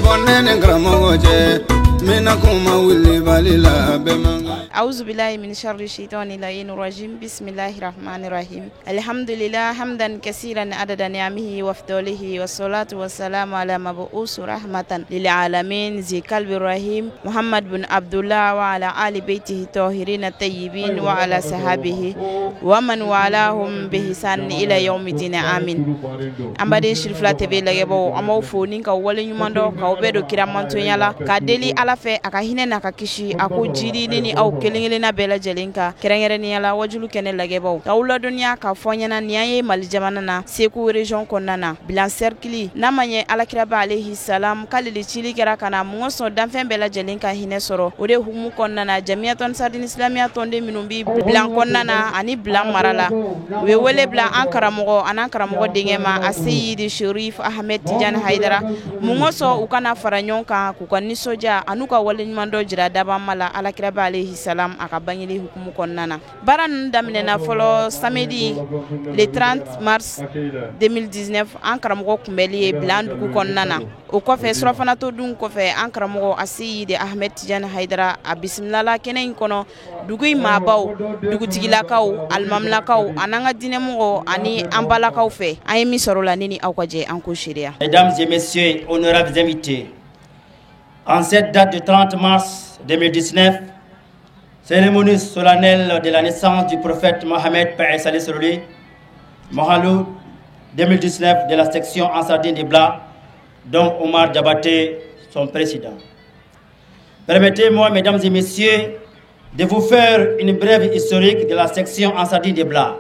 Bɔnɛ karamɔgɔ cɛ n kuma wuli bali la bɛ. أعوذ بالله من شر الشيطان اللعين الرجيم. بسم الله الرحمن الرحيم. الحمد لله حمدا كثيرا عدد نعمه وفضله، والصلاة والسلام على مبعوث رحمة للعالمين ذي قلب الرحيم محمد بن عبد الله وعلى آل بيته الطاهرين الطيبين وعلى صحابه ومن والاهم بإحسان إلى يوم الدين، آمين. An baden Sirifila TV lajɛbaw, an b'aw fo ni ka waleɲuman dɔn k'aw bɛɛ don kiramantonya la, ka deli Ala fɛ a ka hinɛ n'a ka kisi a ko jidi ne ni aw kelen kelenna bɛɛ lajɛlen kan, kɛrɛnkɛrɛnnenya la wajulu kɛnɛ lajɛbaw, k'aw ladɔnniya k'a fɔ ɲɛna nin y'an ye Mali jamana na, Segu région kɔnɔna na, Bilan cercle. N'a ma ɲɛ Alakiraba alayhi salam k'ale de cili kɛra ka na mun sɔn danfɛn bɛɛ lajɛlen ka hinɛ sɔrɔ, o de hukumu kɔnɔna na, Jamiyatu Ansardini Silamiya tɔnden minnu bi Bilan kɔnɔna na ani Bilan mara la, u ye wele bila an karamɔgɔ an'an karamɔgɔ denkɛ ma, Aseyidi Sherif Ahmed Tijani Hayidara, mun sɔn u kana fara ɲɔgɔn kan k'u ka nisɔndiya an'u ka waleɲuman dɔ jira dabama la Alakiraba alayhi salam a ka bangeli hukumu kɔnɔna na. Baara ninnu daminɛna fɔlɔ samedi le 30 mars 2019, an karamɔgɔ kunbɛli ye Bilan dugu kɔnɔna na. O kɔfɛ, surafanato dun kɔfɛ, an karamɔgɔ Aseyidi Ahmed Tijani Hayidara a bisimilala kɛnɛ in kɔnɔ dugu in maabaw, dugutigilakaw, alimamilakaw an'an ka diinɛmɔgɔ ani an balakaw fɛ. An ye min sɔrɔ la, ne ni aw ka jɛ an ko seereya. Mesdames et messieurs, honorables invités, en cette date de 30 mars 2019, cérémonie solennelle de la naissance du prophète Mohammed, paix et salut sur lui, Mawlud 2019 de la section Ansar Dine de Bla, dont Omar Diabaté, son président. Permettez-moi, mesdames et messieurs, de vous faire une brève historique de la section Ansar Dine de Bla.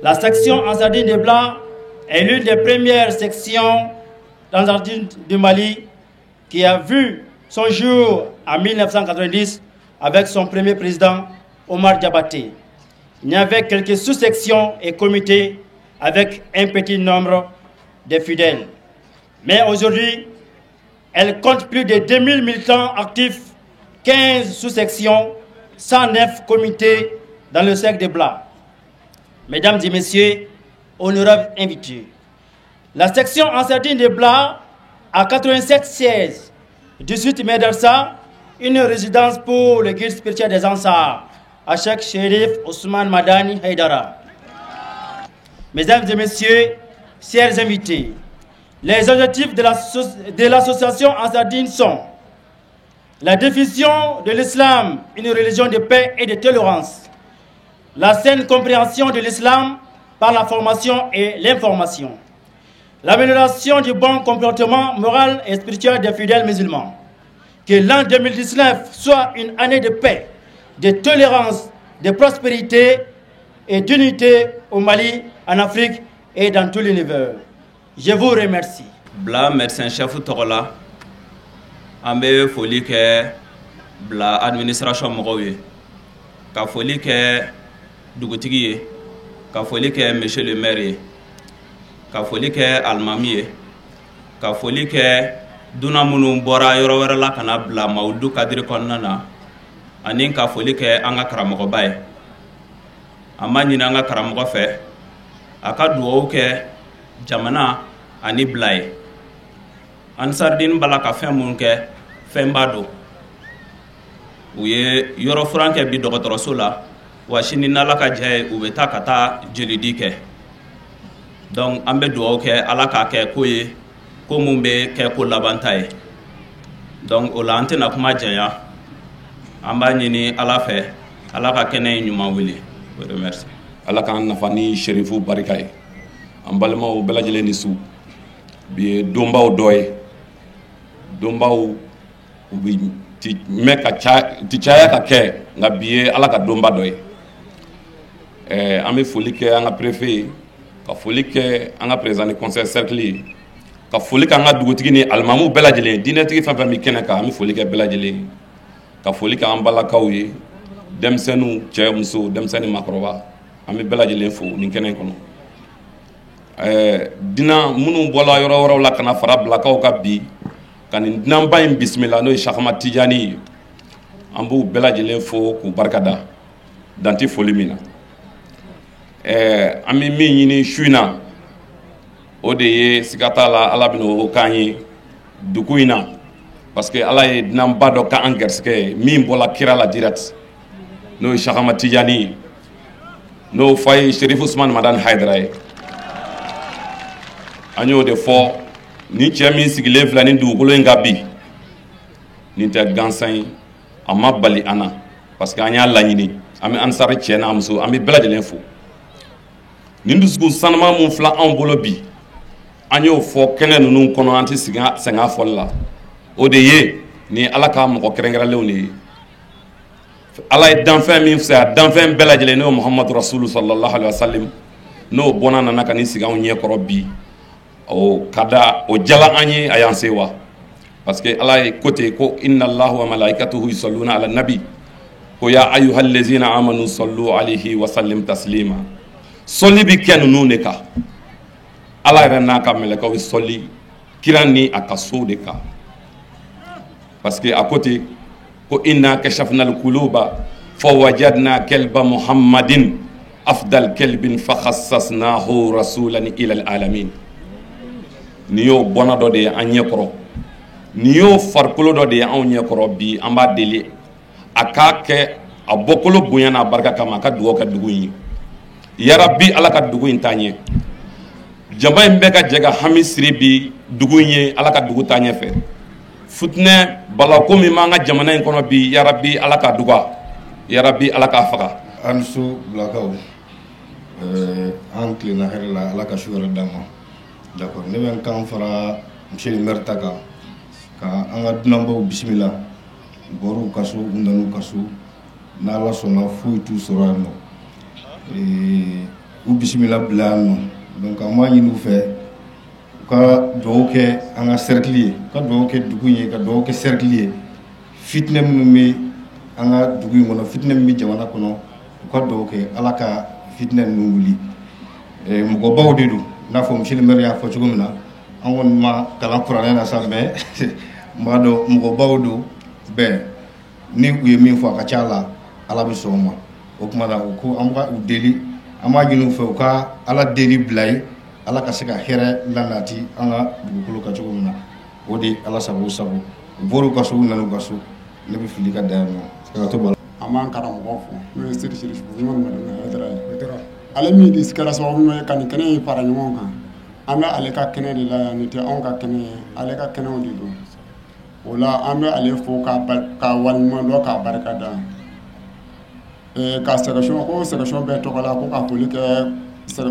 La section Ansar Dine de Bla est l'une des premières sections d'Ansar Dine du Mali qui a vu son jour en 1990 avec son premier président, Omar Diabaté. Il y avait quelques sous-sections et comités avec un petit nombre de fidèles. Mais aujourd'hui, elle compte plus de 2000 militants actifs, 15 sous-sections, 109 comités dans le cercle de Bla. Mesdames et messieurs, honorables invités, la section Ansar Dine de Bla a 87 sièges, 18 médersa, une résidence pour le guide spirituel des Ansars, Cheikh Chérif Ousmane Madani Haïdara. Mesdames et messieurs, chers invités, les objectifs de l'association Ansar Dine sont la diffusion de l'islam, une religion de paix et de tolérance, la saine compréhension de l'islam par la formation et l'information, l'amélioration du bon comportement moral et spirituel des fidèles musulmans. Que l'an 2019 soit une année de paix, de tolérance, de prospérité et d'unité au Mali, en Afrique et dans tout l'univers. Je vous remercie. Bla médecin chef tɔgɔ la, an bɛ foli kɛ Bila administration mɔgɔw ye, ka foli kɛ dugutigi ye, ka foli kɛ monsieur le maire ye, ka foli kɛ alimami ye, ka foli kɛ dunan minnu bɔra yɔrɔ wɛrɛ la ka na bila Mawuludu cadre kɔnɔna na, ani ka foli kɛ an ka karamɔgɔba ye. An b'a ɲini an ka karamɔgɔ fɛ a ka dugawu kɛ jamana ani Bila ye. Ansardine b'a la ka fɛn mun kɛ, fɛnba don. U ye yɔrɔ furan kɛ bi dɔgɔtɔrɔso la wa, sini n'Ala ka jɛ ye, u bɛ taa ka taa jelidi kɛ. Donc an bɛ dugawu kɛ Ala k'a kɛ ko ye ko mun bɛ kɛ ko laban ta ye. Donc o la, an tɛna kuma janya. An b'a ɲini Ala fɛ, Ala ka kɛnɛ in ɲuman wuli. O remercie. Ala k'an nafa ni Sherifu barika ye. An balimaw bɛɛ lajɛlen ni su. Bi ye donbaw dɔ ye, donbaw u bi ti mɛn ka ca, ti caya ka kɛ, nka bi ye Ala ka donba dɔ ye. An bɛ foli kɛ an ka préfet ye, ka foli kɛ an ka président du conseil cercle ye, ka foli kɛ an ka dugutigi ni alimamuw bɛɛ lajɛlen, diinɛtigi fɛn fɛn bɛ kɛnɛ kan, an bɛ foli kɛ bɛɛ lajɛlen ye, ka foli kɛ an balakaw ye, denmisɛnninw, cɛ, muso, denmisɛnnin, maakɔrɔba, an bɛ bɛɛ lajɛlen fo nin kɛnɛ in kɔnɔ. Dunan minnu bɔra yɔrɔ wɛrɛw la ka na fara Bilakaw kan bi ka nin dunanba in bisimila, n'o ye Sakama Tijani ye, an b'u bɛɛ lajɛlen fo k'u barikada danti foli min na. An bɛ min ɲini su in na, o de ye, siga t'a la, Ala bɛna o k'an ye. Dugu in na, parce que Ala ye dunanba dɔ k'an garisɛgɛ ye min bɔla kira la direct, n'o ye Cheikh Ahmad Tidiane ye, n'o fa ye Chérif Ousmane Madani Haidara ye. An y'o de fɔ, ni cɛ min sigilen filɛ ni dugukolo in kan bi, nin tɛ gansan ye. A ma bali an na, parce que an y'a laɲini. An bɛ Ansari cɛ n'a muso, an bɛ bɛɛ lajɛlen fo. Nin dusukun sanuman mun filɛ anw bolo bi, an y'o fɔ kɛnɛ ninnu kɔnɔ, an tɛ sɛgɛn fɔli la. O de ye nin Ala ka mɔgɔ kɛrɛnkɛrɛnlenw de ye. Ala ye danfɛn min fisaya danfɛn bɛɛ lajɛlen, n'o ye Muhamadu Rasulu sallallahu alaihi wa sallam, n'o bɔnna nana ka n'i sigi anw ɲɛkɔrɔ bi, o ka da o jala an ye, a y'an se wa, parce que Ala ye ko ten ko inna Allahu wa malaikatuhu yusalluna ala nabi, ko ya ayyuhallazina amanu sallu alayhi wa sallim taslima. Sɔli bi kɛ ninnu de kan. Ala yɛrɛ n'a ka mɛlɛkɛw bɛ sɔli kira ni a ka sow de kan, parce que a ko ten ko inna kashafna al-quluba fa wajadna kalba Muhammadin afdal kalbin fa khassasnahu rasulan ila al-alamin. Nin y'o bɔnna dɔ de ye an ɲɛkɔrɔ, nin y'o farikolo dɔ de ye anw ɲɛkɔrɔ bi. An b'a deli a k'a kɛ a bɔkolo bonya n'a barika kama, a ka dugawu kɛ dugu in ye. Yarabi, Ala ka dugu in taa ɲɛ. Jama in bɛɛ ka jɛ ka hami siri bi dugu in ye, Ala ka dugu taa ɲɛfɛ. Futinɛ balako min b'an ka jamana in kɔnɔ bi, yarabi, Ala ka duga, yarabi, Ala k'a faga. An su Bulakaw, an tilenna hɛrɛ la, Ala ka su wɛrɛ d'an ma. D'accord, ne bɛ n kan fara monsieur le maire ta kan ka an ka dunanbaw bisimila. U bɔr'u ka so, u nan'u ka so, n'Ala sɔnna foyi t'u sɔrɔ yan nɔ. U bisimila bila yan nɔ. Donc an b'a ɲini u fɛ u ka dugawu kɛ an ka cercle ye, u ka dugawu kɛ dugu in ye, ka dugawu kɛ cercle ye. Fitinɛ minnu bɛ an ka dugu in kɔnɔ, fitinɛ min bɛ jamana kɔnɔ, u ka dugawu kɛ Ala ka fitinɛ ninnu wuli. Mɔgɔbaw de don, i n'a fɔ monsieur le maire y'a fɔ cogo min na. An kɔni ma kalan kuranɛ na sa, mais n b'a dɔn mɔgɔbaw don bɛɛ. Ni u ye min fɔ, a ka ca la Ala bɛ sɔn o ma. O tuma na, u ko an b'a u deli, an b'a ɲini u fɛ u ka Ala deli bila ye, Ala ka se ka hɛrɛ lanati an ka dugukolo kan cogo min na. O de Ala sago sago. U bɔr'u ka so, u nan'u ka so. Ne bɛ fili ka da yan nɔ ka to bɔ. An b'an karamɔgɔ fo, n'o ye Sidi Sirifu Usumani Madani Hayidara ye. Ale min de kɛra sababu ye ka nin kɛnɛ in fara ɲɔgɔn kan, an bɛ ale ka kɛnɛ de la yan. Nin tɛ anw ka kɛnɛ ye, ale ka kɛnɛw de don. O la, an bɛ ale fo k'a waleɲuman dɔn, k'a barika da, ka sélection ko sélection bɛɛ tɔgɔ la, ko ka foli kɛ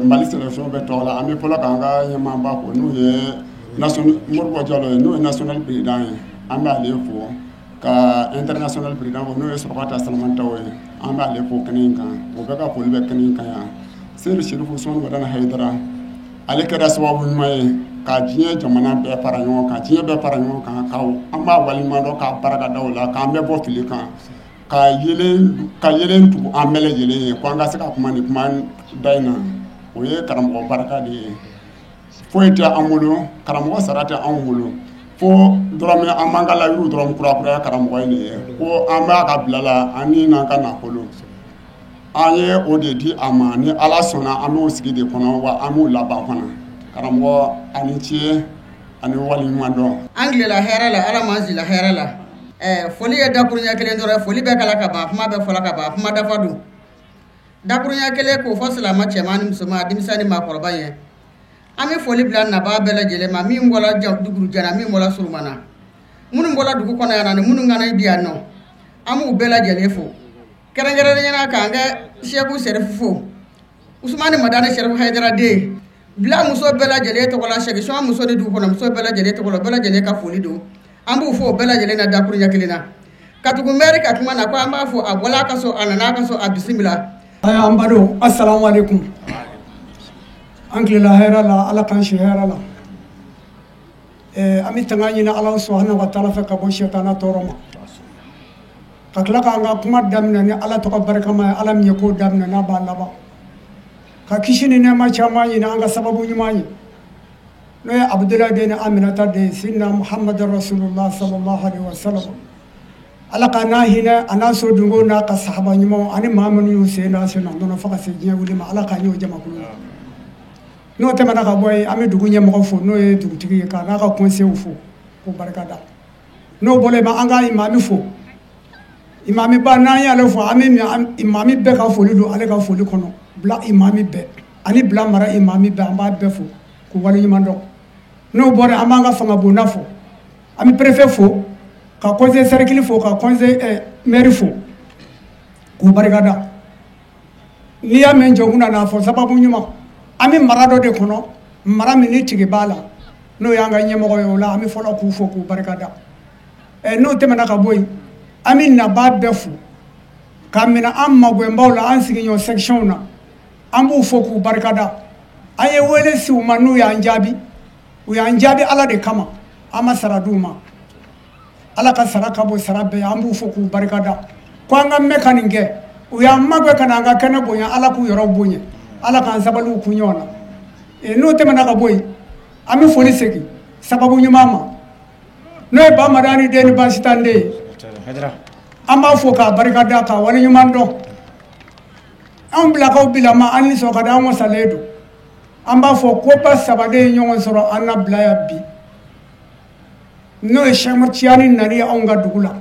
Mali sélection bɛɛ tɔgɔ la. An bɛ fɔlɔ k'an ka ɲɛmaaba fo, n'o ye Modibo Jalo ye, n'o ye national président ye. An bɛ ale fo ka international président fo, n'o ye Sɔrɔkata Salamani Tawo ye. An bɛ ale fo kɛnɛ in kan. O bɛɛ ka foli bɛ kɛnɛ in kan yan. Seyidu Sirifu Usumani Madani Hayidara, ale kɛra sababu ɲuman ye ka diɲɛ jamana bɛɛ fara ɲɔgɔn kan, diɲɛ bɛɛ fara ɲɔgɔn kan, ka an b'a waleɲuman dɔn, k'a barika da o la, k'an bɛɛ bɔ fili kan, ka yelen tugu an bɛɛ lajɛlen ye, ko an ka se ka kuma nin kuma da in na. O ye karamɔgɔ barika de ye. Foyi tɛ an bolo, karamɔgɔ sara tɛ anw bolo, fo dɔrɔmɛ an b'an ka layiru dɔrɔn kurakuraya karamɔgɔ in de ye, ko an b'a ka bila la, an ni n'an ka nafolo, an ye o de di a ma. Ni Ala sɔnna, an b'o sigi de kɔnɔ, wa an b'o laban fana. Karamɔgɔ, ani ce ani waleɲuman dɔn. An tilela hɛrɛ la, Ala m'an sila hɛrɛ la. Foli ye dakuruɲɛ kelen dɔrɔn ye. Foli bɛɛ kala ka ban, kuma bɛɛ fɔla ka ban, kuma dafa don. Dakuruɲɛ kelen k'o fɔ silamɛ cɛman ni musoman, denmisɛn ni maakɔrɔba ye. An bɛ foli bila nabaa bɛɛ lajɛlen ma, min bɔra dugujɛna, min bɔra surumana, minnu bɔra dugu kɔnɔ yan ni minnu kana bi yan nɔ, an b'u bɛɛ lajɛlen fo. Kɛrɛnkɛrɛnnenya la, k'an kɛ Sɛku Sɛrifu fo, Usumani Madani Sɛrifu Hayidara den, bila muso bɛɛ lajɛlen tɔgɔ la, section muso ni dugu kɔnɔ muso bɛɛ lajɛlen tɔgɔ la, bɛɛ lajɛlen ka foli don. An b'u fo o bɛɛ lajɛlen na dakuruɲɛ kelen na. Ka tugu maire ka kuma na, ko an b'a fɔ a bɔla a ka so, a nana a ka so, a bisimila. Aya, an badenw, assalamu alaikum. An tilela hɛrɛ la, Ala k'an si hɛrɛ la. An bɛ tanga ɲini Ala subahana wa taala fɛ ka bɔ sɛtana tɔɔrɔ ma, ka tila k'an ka kuma daminɛ ni Ala tɔgɔ barikama ye, Ala min ye ko daminɛ n'a b'a laban, ka kisi ni nɛɛma caman ɲini an ka sababu ɲuman ye, n'o ye Abudulayi den ni Aminata den, Sidina Muhamadu Rasulullah sallallahu alaihi wa sallam. Ala ka n'a hinɛ a n'a so dungo n'a ka sahaba ɲumanw ani maa minnu y'u sen da sen nɔ fo ka se diɲɛ wuli ma. Ala k'an y'o jamakulu la. N'o tɛmɛna ka bɔ yen, an bɛ dugu ɲɛmɔgɔ fo, n'o ye dugutigi ye, k'a n'a ka conseil fo, k'u k'u barika da. N'o bɔra yen, an ka imami fo, imami ba. N'an y'ale fo, an bɛ imami bɛɛ ka foli don ale ka foli kɔnɔ. Bila imami bɛɛ ani bila mara imami bɛɛ, an b'a bɛɛ fo k'u waleɲuman dɔn. N'o bɔra, an b'an ka fanga bonda fo, an bɛ préfet fo, ka conseil cercle fo, ka conseil maire fo k'u barika da. N'i y'a mɛn jɔnkun na n'a fɔ sababu ɲuman, an bɛ mara dɔ de kɔnɔ, mara min ni tigi b'a la, n'o y'an ka ɲɛmɔgɔ ye. O la, an bɛ fɔlɔ k'u fo k'u barika da. N'o tɛmɛna ka bɔ yen, an bɛ nabaa bɛɛ fo k'a minɛ an magɛnbaw la, an sigiɲɔgɔn section na, an b'u fo k'u barika da. An ye wele si u ma, n'u y'an jaabi, u y'an jaabi Ala de kama, an ma sara d'u ma. Ala ka sara ka bɔ sara bɛɛ ye. An b'u fo k'u barika da ko an ka mɛn ka nin kɛ. U y'an magɛn ka na an ka kɛnɛ bonya, Ala k'u yɔrɔ bonya, Ala k'an sabali u kun ɲɔgɔn na. N'o tɛmɛna ka bɔ yen, an bɛ foli segin sababu ɲuman ma, n'o ye Bamadani den ni Basitan den ye. An b'a fo k'a barika da k'a waleɲuman dɔn. Anw bilakaw bilama, an nisɔn ka di, an wasalen don. An b'a fɔ ko ba saba de ye ɲɔgɔn sɔrɔ an na bila yan bi, n'o ye Sɛki Tijani nali ye anw ka dugu la,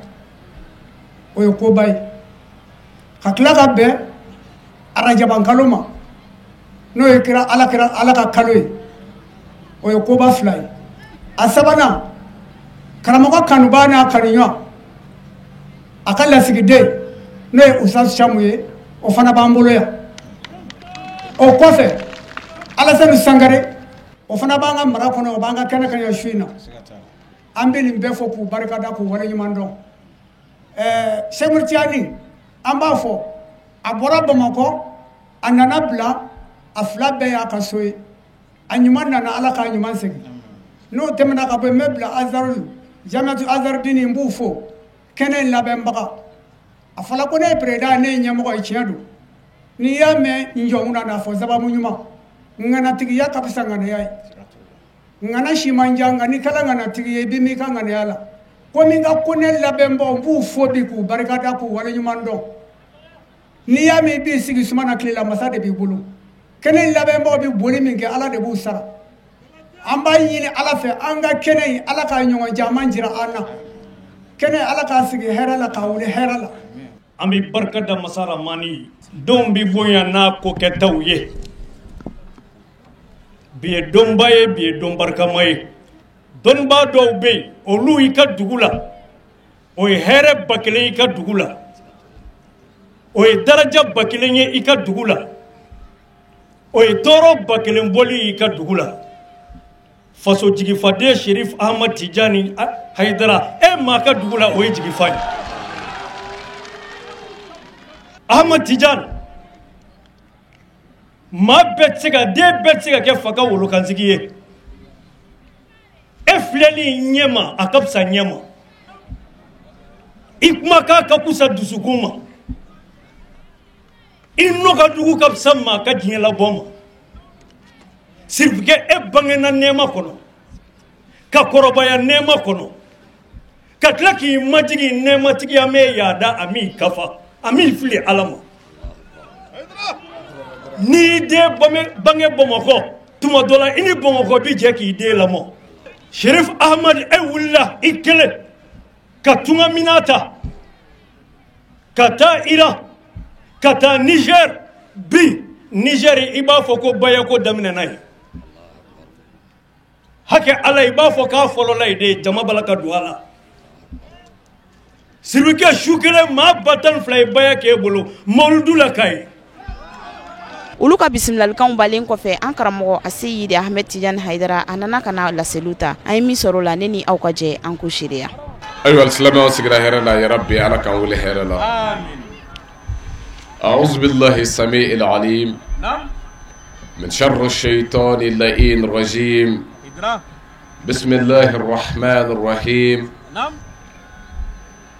o ye koba ye. Ka tila ka bɛn arajaban kalo ma, n'o ye kira Ala kira Ala ka kalo ye, o ye koba fila ye. A sabanan, karamɔgɔ kanubaa n'a kanuɲɔgɔn, a ka lasigiden, n'o ye Usaz Camu ye, o fana b'an bolo yan. O kɔfɛ, Alasani Sankare, o fana b'an ka mara kɔnɔ, o b'an ka kɛnɛ kan yan su in na. An bɛ nin bɛɛ fɔ k'u barika da k'u waleɲuman dɔn. Sɛki Tijani, an b'a fɔ a bɔra Bamakɔ, a nana bila, a fila bɛɛ y'a ka so ye. A ɲuman nana, Ala k'a ɲuman segin. N'o tɛmɛna ka bɔ yen, n bɛ bila Azaru Jamiatu Azarudini, n b'u fo, kɛnɛ in labɛnbaga. A fɔra ko ne ye président, ne ye ɲɛmɔgɔ ye, tiɲɛ don. N'i y'a mɛn njɔnkun na n'a fɔ sababu ɲuman, ŋanatigiya ka fisa ŋaniya ye. Ŋana si man jan, nka n'i kɛra ŋanatigi ye, i bɛ m'i ka ŋaniya la. Komi n ka ko ne labɛnbaw, n b'u fo bi k'u barika da k'u waleɲuman dɔn. N'i y'a mɛn i b'i sigi suma na tile la, masa de b'i bolo. Kɛnɛ in labɛnbaw bɛ boli min kɛ, Ala de b'u sara. An b'a ɲini Ala fɛ, an ka kɛnɛ in, Ala k'a ɲɔgɔn caman jira an na. Kɛnɛ, Ala k'a sigi hɛrɛ la, k'a wuli hɛrɛ la. An bɛ barika da masa Ramani ye. Denw bɛ bonya n'a ko kɛtaw ye. Bi ye donba ye, bi ye don barikama ye. Dɔnnibaa dɔw bɛ yen, olu i ka dugu la, o ye hɛrɛ ba kelen i ka dugu la, o ye daraja ba kelen ye i ka dugu la, o ye tɔɔrɔ ba kelen bɔli i ka dugu la. Faso jigifaden Sherif Ahmad Tijani Hayidara, e maa ka dugu la, o ye jigifa ye. Ahmad Tijani, maa bɛɛ tɛ se ka, den bɛɛ tɛ se ka kɛ fa ka wolokansigi ye. E filɛli ɲɛ ma, a ka fisa ɲɛ ma. I kumakan ka fisa dusukun ma. I nɔ ka jugu ka fisa maa ka diɲɛ labɔ ma. Sirifukɛ, e bangena nɛɛma kɔnɔ, ka kɔrɔbaya nɛɛma kɔnɔ, ka tila k'i majigin nɛɛmatigiya m'i yaada, a m'i kafa, a m'i fili Ala ma. N'i den bange Bamakɔ, tuma dɔ la i ni Bamakɔ bi jɛ k'i den lamɔ. Sherif Ahmad, e wulila i kelen ka tunga mina ta ka taa Iran, ka taa Niger. Bi Niger, i b'a fɔ ko bayako daminɛna yen. Hakɛ Ala, i b'a fɔ k'a fɔlɔla yen de, jama bala ka don a la. Sirikɛ, su kelen maa 12 ye baya k'e bolo mawuludu la k'a ye. Olu ka bisimilalikanw balen kɔfɛ, an karamɔgɔ Aseyidi Ahmed Tijani Hayidara, a nana ka na laseliw ta. An ye min sɔrɔ o la, ne ni aw ka jɛ an k'o seereya. Ayiwa, silamɛw sigira hɛrɛ la. Yarabi, Ala k'an wuli hɛrɛ la. أعوذ بالله السميع العليم من شر الشيطان اللئيم الرجيم. بسم الله الرحمن الرحيم.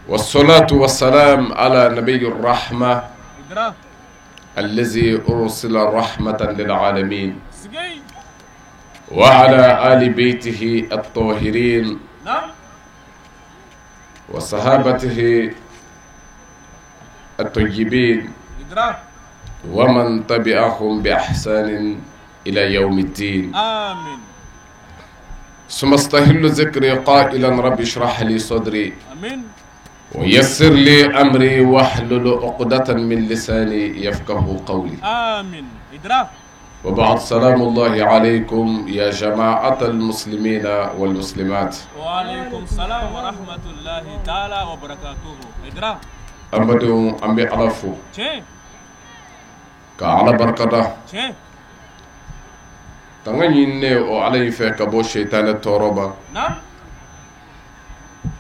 والصلاة والسلام على نبي الرحمة الذي أرسل رحمة للعالمين، وعلى آل بيته الطاهرين وصحابته الطيبين ومن تبعهم بإحسان إلى يوم الدين. آمين. ثم استهل ذكري قائلا رب اشرح لي صدري ويسر لي أمري واحلل عقدة من لساني يفقه قولي. آمين. إدراك. وبعد، سلام الله عليكم يا جماعة المسلمين والمسلمات. وعليكم السلام ورحمة الله تعالى وبركاته. إدراك. An badenw, an bɛ Ala fo ka Ala barikada, tanga ɲininen o Ala in fɛ ka bɔ sɛtanɛ tɔɔrɔ ma,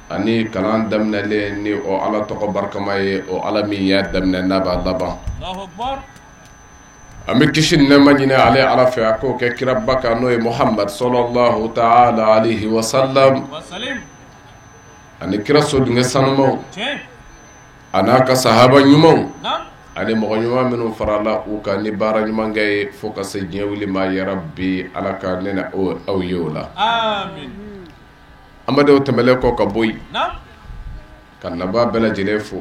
ani kalan daminɛlen ni o Ala tɔgɔ barikama ye, o Ala min y'a daminɛ n'a b'a laban. An bɛ kisi ni nɛɛma ɲini ale Ala fɛ, a k'o kɛ kiraba kan, n'o ye Muhamad صلى الله تعالى عليه وسلم, ani kira sodenkɛ sanumaw, a n'a ka sahaba ɲumanw, ani mɔgɔ ɲuman minnu farala u kan ni baara ɲumankɛ ye fo ka se diɲɛ wuli ma. Yarabi, Ala ka ne ni aw ye o la. An badenw, tɛmɛlen kɔ ka bɔ yen, ka nabaa bɛɛ lajɛlen fo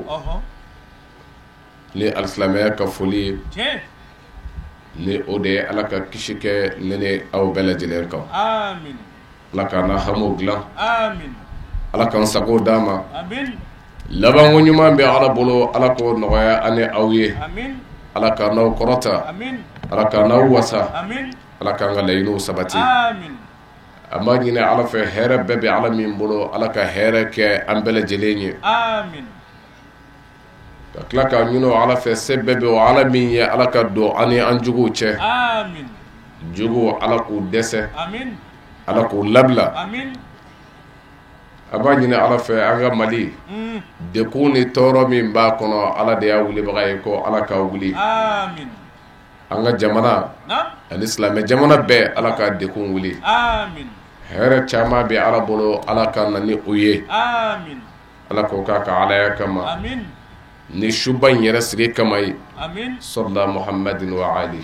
ni alisilamɛya ka foli ye, ni o de ye Ala ka kisi kɛ ne ni aw bɛɛ lajɛlen kan. Ala k'an na hamiw dilan, Ala k'an sago d'an ma. Labanko ɲuman bɛ Ala bolo, Ala k'o nɔgɔya ani aw ye. Ala k'an n'aw kɔrɔta, Ala k'an n'aw wasa, Ala k'an ka laɲiniw sabati. An b'a ɲini Ala fɛ, hɛrɛ bɛɛ bɛ Ala min bolo, Ala ka hɛrɛ kɛ an bɛɛ lajɛlen ye. Ka tila k'a ɲini Ala fɛ, se bɛɛ bɛ o Ala min ye, Ala ka don an ni an juguw cɛ. Juguw, Ala k'u dɛsɛ, Ala k'u labila. A b'a ɲini Ala fɛ, an ka Mali dekun ni tɔɔrɔ min b'a kɔnɔ, Ala de y'a wulibaga ye, ko Ala ka wuli. An ka jamana ani silamɛ jamana bɛɛ, Ala ka dekun wuli. Hɛrɛ caman bɛ Ala bolo, Ala ka na ni o ye. Ala k'o k'a ka alaya kama, ni suba in yɛrɛ sigi kama ye. صلى محمد وآله.